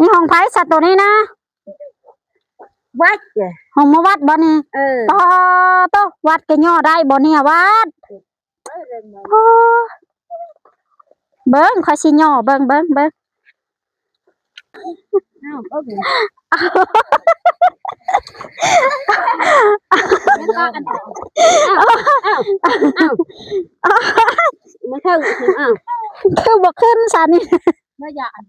ນີ້ຫ້ອງໃຜຊະໂຕນີ້ນະ? ວັດເດ ຫ້ອງໝໍວັດບໍ່ນີ້? ເອີ ປາໂຕ ວັດກໍຍໍໄດ້ບໍ່ນີ້ ວັດ? ໂອ້ ເບິ່ງ ຂ້ອຍຊິຍໍເບິ່ງ ເບິ່ງ ເບິ່ງ ອ້າວ ເບິ່ງ ອ້າວ ອ້າວ ມັນເຖິງ ອ້າວ ຄືບໍ່ຂຶ້ນຊະນີ້ ມາຢາອັນ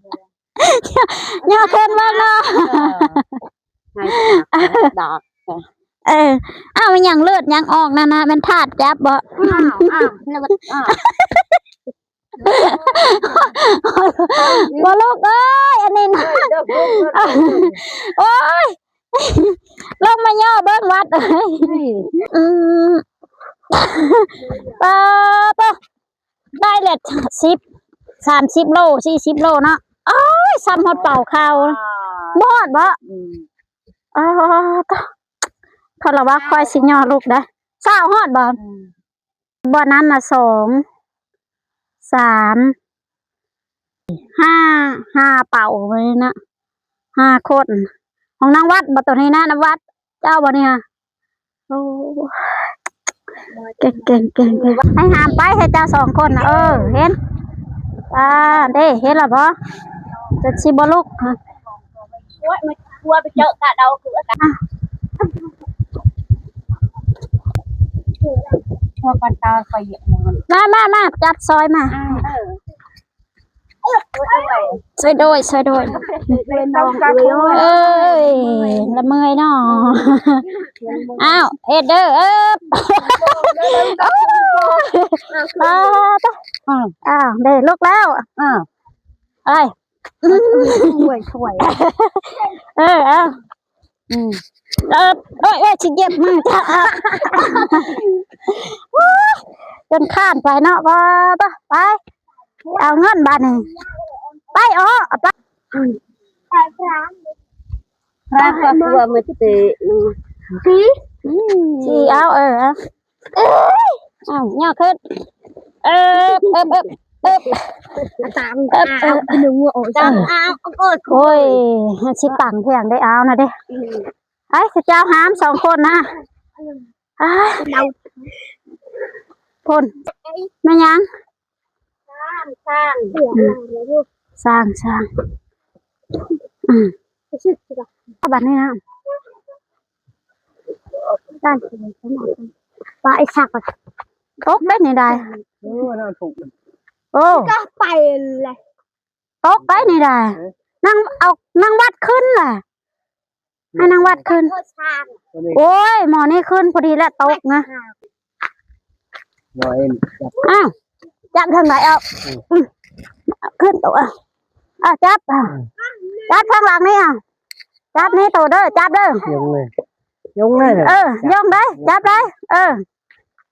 ຍາເພິ່ນວ່າເນາະ ເອີ ໃຫ້ດອກ ເອີ ອ້າວ ແມ່ນຫຍັງເລືອດຫຍັງອອກນັ້ນນະ ແມ່ນທາດຈັບບໍ່? ອ້າວ ອ້າວ ເລືອດ ອ້າວ ບໍ່ລູກເອີຍ ອັນນີ້ນະ ໂອ້ຍ ລົງມາຍໍເບິ່ງວັດເອີຍ ອືມ ປາໂຕ ໄດ້ແຫຼະ ສິບ ສາມສິບໂລ ສີ່ສິບໂລເນາະ ໂອ້ຍ ສ່ຳຮອດເປົາເຂົ້າ ບໍ່ຮອດບໍ່? ອືມ ອໍ ໂທ້ ເຂົາລະວ່າຂ້ອຍຊິຍໍລູກໄດ໋ ຊາວຮອດບໍ່? ອືມ ບໍ່ນັ້ນນະ ສອງ ສາມ ຫ້າ ຫ້າເປົາເລີຍນະ ຫ້າຄົນ ຂອງນາງວັດບໍ່ ໂຕນີ້ນະ ນາງວັດ ເຈົ້າບໍ່ນີ້? ໂອ້ ເກັ່ງໆໆ ໃຫ້ຫາມໄປ ໃຫ້ເຈົ້າສອງຄົນນະ ເອີ ເຫັນ ອ່າ ເດ້ ເຫັນລະບໍ່? ຈົນຊິບໍ່ລຸກ ໂອ້ຍ ມັນ ຜົວໄປເຈີກະເດົາຄືກັນ ອ່ະ ພວກກັນຕາໄຟ ມາ ມາ ມາ ຈັບຊອຍມາ ເອີ ຊ່ວຍໂດຍ ຊ່ວຍໂດຍ ເອີຍ ລະເມື່ອຍເນາະ ອ້າວ ເຮັດເດີ ເອີ ອ້າວ ເດ້ ລຸກແລ້ວ ອ້າວ ໄປ ຊ່ວຍ ຊ່ວຍ ເອີ ເອົາ ອືມ ເອີ ໂອ້ຍ ໂອ້ຍ ຊິເຈັບມື ເຈົ້າ ເອົາ ໂອ້ຍ ຈົນຄ້ານໄປເນາະ ບໍ່ ໄປ ໄປ ເອົາເງິນບາດນີ້ ໄປ ເອົາ ເອົາໄປ ອືມ ພາຄອບຄົວມາເຕະ ຊິ ອືມ ຊິເອົາ ເອີ ເອົາ ເອີຍ ເອົາ ຍໍຂຶ້ນ ເອີບ ເອີບ ເອີບ ເອີບ ຕາມ ເອີບ ເອີບ ຕາມ ເອີບ ຕາມ ເອີບ ເອີບ ໂອ້ຍ ມັນຊິຕັງພຽງໄດ້ເອົານະເດ້ ອືມ ໄອ້ ເຈົ້າຫາມສອງຄົນນະ ອ້າຍ ພຸ້ນ ແມ່ນຫຍັງ? ຊ້າງ ຊ້າງ ອືມ ຊ້າງ ຊ້າງ ອືມ ບັດນີ້ນະ ຊ້າງ ປາໄອ້ສັກ ຕົກໄດ້ນີ້ໄດ໋ ໂອ້ ໂອ້ ກໍໄປແຫຼະ ຕົກໄດ້ນີ້ໄດ໋ ເອີ ນາງເອົາ ນາງວັດຂຶ້ນລະ ໃຫ້ນາງວັດຂຶ້ນ ໂອ້ຍ ໝໍນີ້ຂຶ້ນພໍດີແຫຼະ ຕົກນະ ໝໍເອັນ ຈັບ ອ້າວ ຈັບທາງໃດເອົາ ອືມ ອືມ ຂຶ້ນໂຕ ເອົາ ຈັບ ອືມ ຈັບທາງຫຼັງນີ້ ເອົາ ຈັບນີ້ໂຕເດີ ຈັບເດີ ຍົງເລີຍ ຍົງເລີຍ ເອີ ຍົງໄດ້ ຈັບໄດ້ ເອີ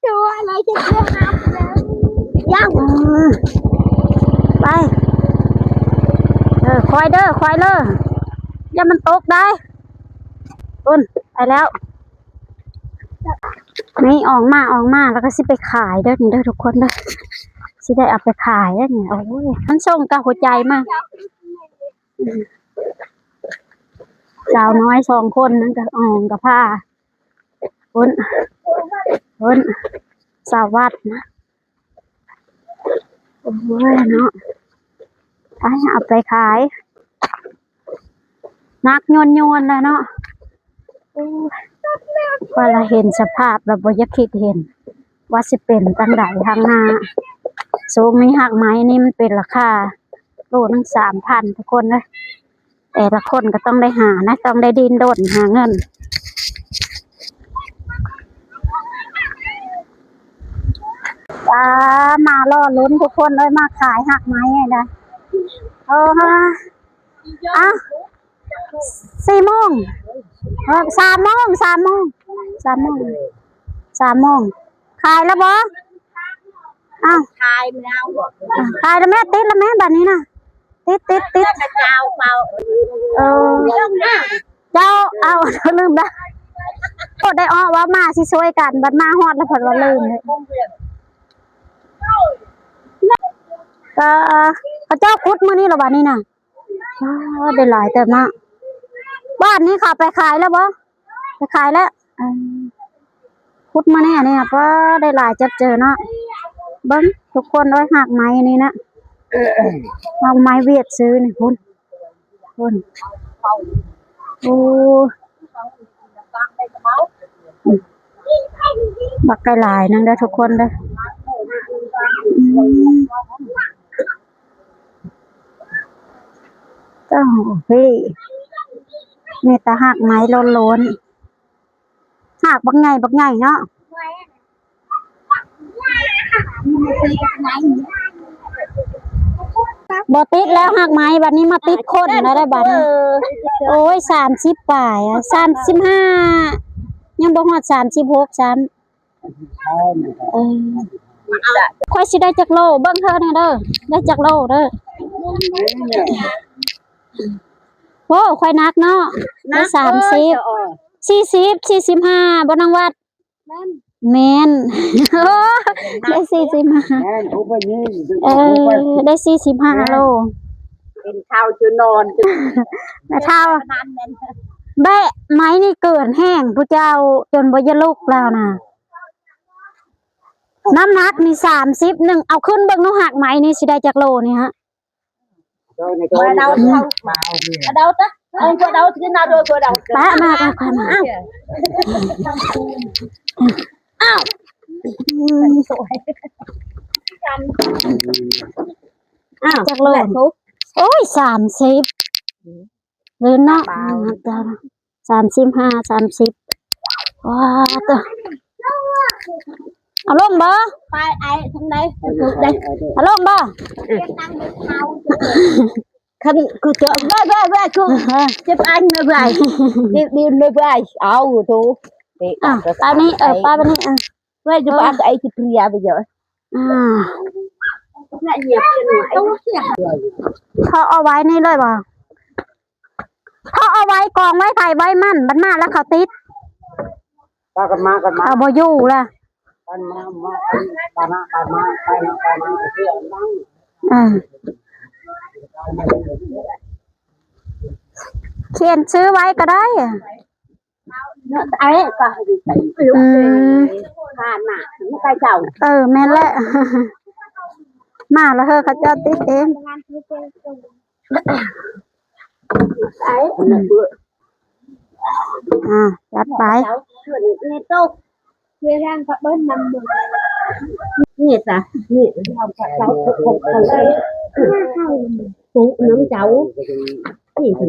ຕົວອະໄລຈະເຊື່ອຮັບແລ້ວ ຍັງ ອືມ ໄປ ເອີ ຄ່ອຍເດີ ຄ່ອຍເດີ ຢ່າມັນຕົກໄດ໋ ພຸ້ນ ໄປແລ້ວ ນີ້ອອກມາ ອອກມາ ແລ້ວກໍຊິໄປຂາຍເດີ ນີ້ເດີ ທຸກຄົນເດີ ຊິໄດ້ເອົາໄປຂາຍເດີນີ້ ໂອ້ຍ ມັນສົ່ງກັບຫົວໃຈມາ ອືມ ສາວນ້ອຍສອງຄົນນັ້ນກໍ ອອກກັບພາ ພຸ້ນ ພຸ້ນ ສາວວັດນະ ໂອ້ຍເນາະ ໄປເອົາໄປຂາຍ ໜັກໂຍນໆແລ້ວເນາະ ໂອ້ຍ ວ່າລະເຫັນສະພາບລະບໍ່ຢາກຄິດເຫັນ ວ່າຊິເປັນຈັ່ງໃດທາງໜ້າ ຊ່ວງນີ້ຮາກໄມ້ນີ້ມັນເປັນລາຄາໂລໜຶ່ງສາມພັນ ທຸກຄົນເອີຍ. ແຕ່ລະຄົນກໍຕ້ອງໄດ້ຫານະ ຕ້ອງໄດ້ດີ້ນດົນຫາເງິນ ຈ້າ ມາລໍລຸ້ນທຸກຄົນເອີຍ ມາຂາຍຮາກໄມ້ໃຫ້ນະ ເອີ ອ່ະ ສີ່ໂມງ ເອີ ສາມໂມງ ສາມໂມງ ສາມໂມງ ສາມໂມງ ຂາຍແລ້ວບໍ່? ອ້າວ ຂາຍແລ້ວ ຂາຍແລ້ວແມ່ ຕິດແລ້ວແມ່ ບາດນີ້ນະ ຕິດ ຕິດ ຕິດ ເຈົ້າ ເອົາ ລືມລະ ໂອ້ ໄດ້ເວົ້າມາຊິຊ່ວຍກັນ ບັດມາຮອດແລ້ວເພິ່ນວ່າລືມເດ້ ກໍເຂົາເຈົ້າຂຸດມື້ນີ້ລະ ບາດນີ້ນະ. ປ້າ ໄດ້ຫຼາຍເຕີບເນາະ. ບ້ານນີ້ເຂົາໄປຂາຍແລ້ວບໍ່? ໄປຂາຍແລ້ວ. ເອີ ຂຸດມາແນ່ນີ້ ປ້າ ໄດ້ຫຼາຍຈັບເຈີເນາະ. ເບິ່ງທຸກຄົນເອີຍ ຮາກໄມ້ນີ້ນະ ຮາກໄມ້ຫວຽດຊື້ນີ້ ພຸ້ນ ພຸ້ນ. ໂອ້ ບັກໄກ່ຫຼາຍໜຶ່ງເດີທຸກຄົນເດີ. ອືມ ເຈົ້າ ເຮີ້ຍ ມີແຕ່ຮາກໄມ້ລ້ວນໆ ຮາກບັກໃຫຍ່ ບັກໃຫຍ່ເນາະ. ບໍ່ຕິດແລ້ວຮາກໄມ້ ບັດນີ້ມາຕິດຄົນແລ້ວເດ້ບັດນີ້. ໂອ້ຍ ສາມສິບປາຍ ສາມສິບຫ້າ ຍັງບໍ່ຮອດສາມສິບຫົກຊ້ຳ. ເອີ ຂ້ອຍຊິໄດ້ຈັກໂລ ເບິ່ງເທື່ອແດ່ເດີ ໄດ້ຈັກໂລເດີ. ໂອ້ ຂ້ອຍໜັກເນາະ ໄດ້ສາມສິບ ສີ່ສິບ ສີ່ສິບຫ້າ ບໍ່ນາງວັດ? ແມ່ນ ໂອ້ ໄດ້ສີ່ສິບຫ້າ ແມ່ນ ຜູ້ເພິ່ນຍິງ ເອີ ໄດ້ສີ່ສິບຫ້າໂລ. ເປັນເຖົ້າຈົນນອນ ແມ່ເຖົ້າ ແບະໄມ້ນີ້ເກີນແຮງ ຜູ້ເຈົ້າ ຈົນບໍ່ຢາກລຸກແລ້ວນະ. ນ້ຳໜັກນີ້ສາມສິບໜຶ່ງ ເອົາຂຶ້ນເບິ່ງດູ ຮາກໄມ້ນີ້ຊິໄດ້ຈັກໂລນີ້ຮະ? ມາເດົາ ມາເດົາຕະ ເອົາ ເອົາຂຶ້ນມາໂດຍ ເອົາ ປະມາ ປະມາ ອ້າວ ອ້າວ ອືມ ອ້າວ ຈັກໂລ? ໂອ້ຍ ສາມສິບ ເລີຍເນາະ ສາມສິບຫ້າ ສາມສິບ ວ້າ ເຕີ ເອົາລົງບໍ່? ໄປໄອ້ທາງໃດ ເອົາລົງບໍ່? ຄັນຄືເຈາະ ແວ່ໆໆ ຄືເຈັບອັນແມ່ ເຈັບດິນແມ່ ເອົາໂຕ ອ່ະ ປານີ້ ເອີ ປາປານີ້ ເອີ ແວ່ ຈະປາໄອ້ຊິເພຍໄປເຍາະ ອ່າ ເຂົາເອົາໄວ້ນີ້ເລີຍບໍ່? ເຂົາເອົາໄວ້ກອງໄວ້ໃຜໄວ້ມັນ ບັດມາແລ້ວເຂົາຕິດ ພາກັນມາກັນມາ ເຂົາບໍ່ຢູ່ລະ ກັນມາ ມາກັນ ປານະ ປານະ ປານະ ປານະ ອ່າ ຂຽນຊື່ໄວ້ກໍໄດ້ ເນາະ ໄອ້ກໍ ອືມ ຜ່ານໜ້າ ເອີ ແມ່ນແຫຼະ ມາແລ້ວເຮີ້ ເຂົາເຈົ້າຕິດເອງ ໄອ້ ອືມ ອ່າ ຈັດໄປ ນີ້ຕະ ນີ້ ປູກນຳເຈົ້າ ນີ້ ເອີ ເອີ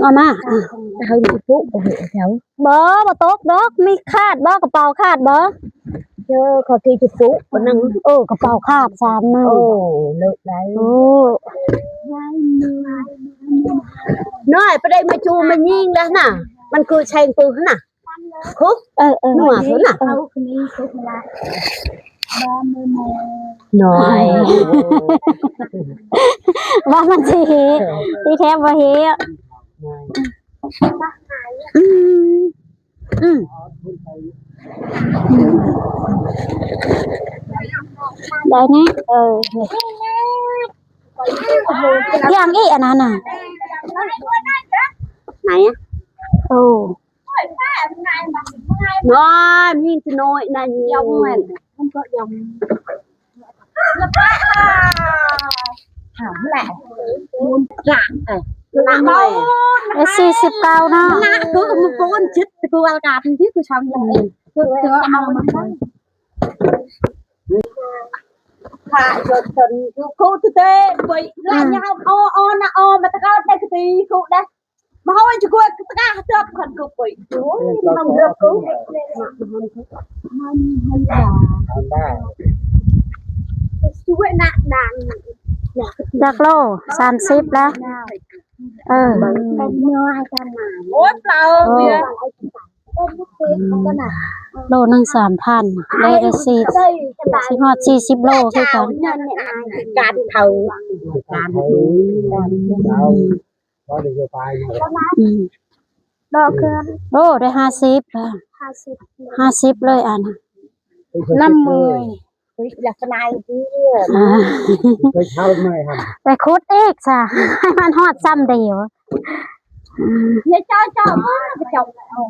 ເອົາມາ ເຮົາຊິປຸ ບໍ່ ບໍ່ຕົກດອກ ມີຂາດບໍ່? ກະເປົາຂາດບໍ່? ເອີ ເຂົາຊິປຸ ປະໜຶ່ງ ເອີ ກະເປົາຂາດສາມມື້ ໂອ້ ເລີກໄດ້ ໂອ້ ນ້ອຍ ປະເດມາຈູມາຍິງແລ້ວນະ ມັນຄືແຊງປືນນະ ຄຸ ເອີ ເອີ ນົວພຸ້ນນະ ເອີ ນ້ອຍ ວ່າມັນຊິເຮ ທີ່ແທ້ບໍ່ເຮ ອືມ ອືມ ໄດ້ແນ່ ເອີ ຢ່າງອີ່ອັນນັ້ນນະ ໄຫນ ໂອ້ ນ້ອຍ ມີໂຕນ້ອຍນະ ນີ້ ຖາມແຫຼະ ເອີ ເອີ ສີ່ສິບເກົ້າເນາະ ນະ ຄືມັນໂກນຈິດ ຄືວ່າການທີ່ຄືຊ່າງ ເອີ ເອີ ເອົາມັນໄດ້ ພະຍົດຕົນຢູ່ຄູເຕເວີຍ ລະຍາວ ອໍ ອໍ ນະ ອໍ ມາຕະກອນໄດ້ກະຕີຄູເດ້ ມາເຮົາຈະກວດກະຕະກາເຕີບຄັນກູໄປ ໂອ້ຍ ນຳເລືອກກູ ຊ່ວຍນະນາງ ຈັກໂລ? ສາມສິບແລ້ວ ເອີ ໂອ້ຍ ເປົ່າ ໂລໜຶ່ງສາມພັນ ໄດ້ ໄດ້ສີ່ ຊິຮອດສີ່ສິບໂລຄືກັນ ການເຂົາ ການເຂົາ ອືມ ອືມ ດອກເຄືອ ໂອ້ ໄດ້ຫ້າສິບ ຫ້າສິບ ຫ້າສິບເລີຍອັນ ນຳເມີຍ ເຮີ້ຍ ລັກສະນະເດ້ ອ່າ ໄປເຊົ່າໃໝ່ຫັ້ນ ໄປຂຸດອີກຊະ ໃຫ້ມັນຮອດຊ່ຳດຽວ ອືມ ເຈົ້າ ເຈົ້າ ເຈົ້າ ເຈົ້າ ເຈົ້າ